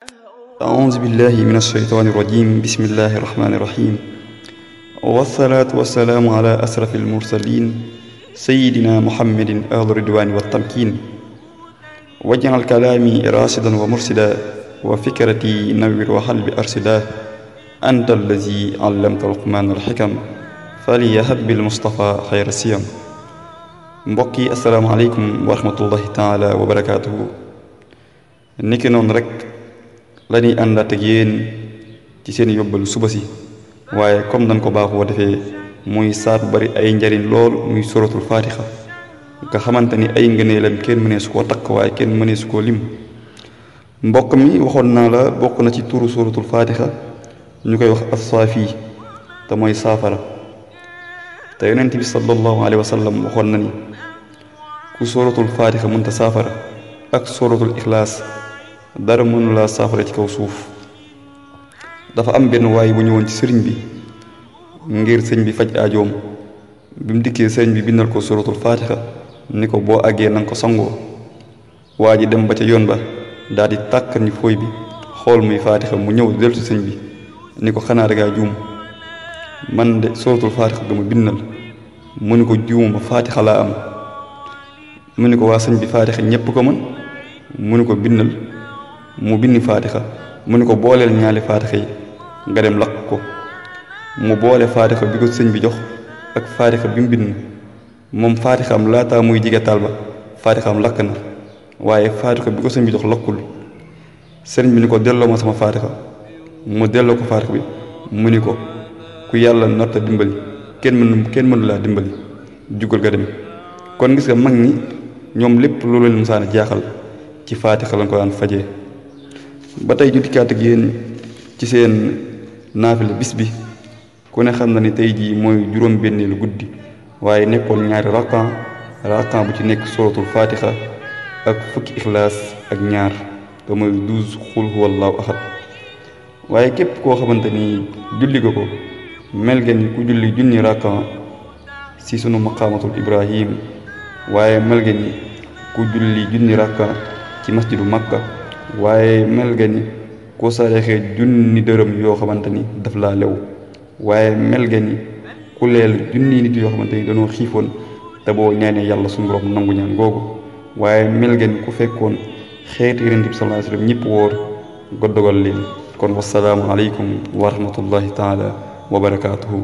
أعوذ بالله من الشيطان الرجيم بسم الله الرحمن الرحيم والصلاة والسلام على أشرف المرسلين سيدنا محمد أهل الرضوان والتمكين واجعل كلامي راشدا ومرشدا وفكرتي نوّر وقلبي أرشدا أنت الذي علمت لقمان الحكم فليهب بالمصطفى خير السيم mbokki asalaamaaleykum wa rahmatullahi taala wa barakaatuhu niki noonu rek la ñuy àndaat ak yéen ci seen yóbbalu suba si waaye comme dañ ko baaxoo defee muy saar bu bari ay njariñ lool muy suratul fatiha nga xamante ni ay ngëneelam kenn mënee su koo takk waaye kenn mënee su koo lim mbokk mi waxoon naa la bokk na ci turu suratul fatiha ñu koy wax as-saafi te mooy saafara te yonent bi sallallahu alayhi wa sallam waxoon na ni ku suratul fatiha mënta saafara ak suratul ixlaas dara mënu laa saafara ci kaw suuf dafa am benn waay bu ñëwoon ci sëriñ bi ngir sëñ bi faj aajoom bi mu dikkee sëriñ bi bindal ko suratul fatiha ni ko boo àggee nanga ko sangoo waa ji dem ba ca yoon ba daal di tàkkar ni fooy bi xool muy fatiha mu ñëw dellu ci sëñ bi ni ko xanaa dangaa juum man de suratul fatiha ga ma bindal mu ni ko juuma fatiha laa am mu ni ko waa sëñ bi fatiha ñépp ko mën mu ni ko bindal mu bindi fatiha mu ni ko booleel ñaali fatiha yi nga dem lakk ko mu boole fatiha bi ko sëñ bi jox ak fatiha bi mu bind moom fatiha am laataa muy jige taal ba fatiha am lakk na waaye fatiha bi ko sëñ bi jox lakkul sëriñ bi ni ko delloo ma sama fatiha mu delloo ko fatiha bi mu ni ko ku yàlla narta dimbali kenn mënu laa dimbali jugal nga dem kon gis nga mag ñi ñoom lépp loolu leen musaana jaaxal ci faatixa lañ ko daan fajee ba tey ju dikkaat ak yéen ci seen naafila bis bi ku ne xam na ni tey jii mooy juróom benneelu guddi waaye nekkoon ñaari rakan bu ci nekk suratul faatixa ak fukki ixlaas ak ñaar te mooy 12 xul huwallaahu ahad waaye képp koo xamante ni julli nga ko mel ngeen ni ku julli junni rakan si sunu maqaamatul ibrahim waaye mel ngeen ni ku julli junni rakan ci masjidu makka waaye mel nga ni ku saraxee junni dërëm yoo xamante ni daf laa lew waaye mel nga ni ku leel junni nit yoo xamante ni dañoo xiifoon te boo ñaanee yàlla suñu borom nangu ñaan googu waaye mel nga ni ku fekkoon xeeti yonent bi sallallahu alayhi wasallam ñëpp wóor nga dogal leen kon wasalaamu aleykum wa rahmatullahi taala wa barakaatuhu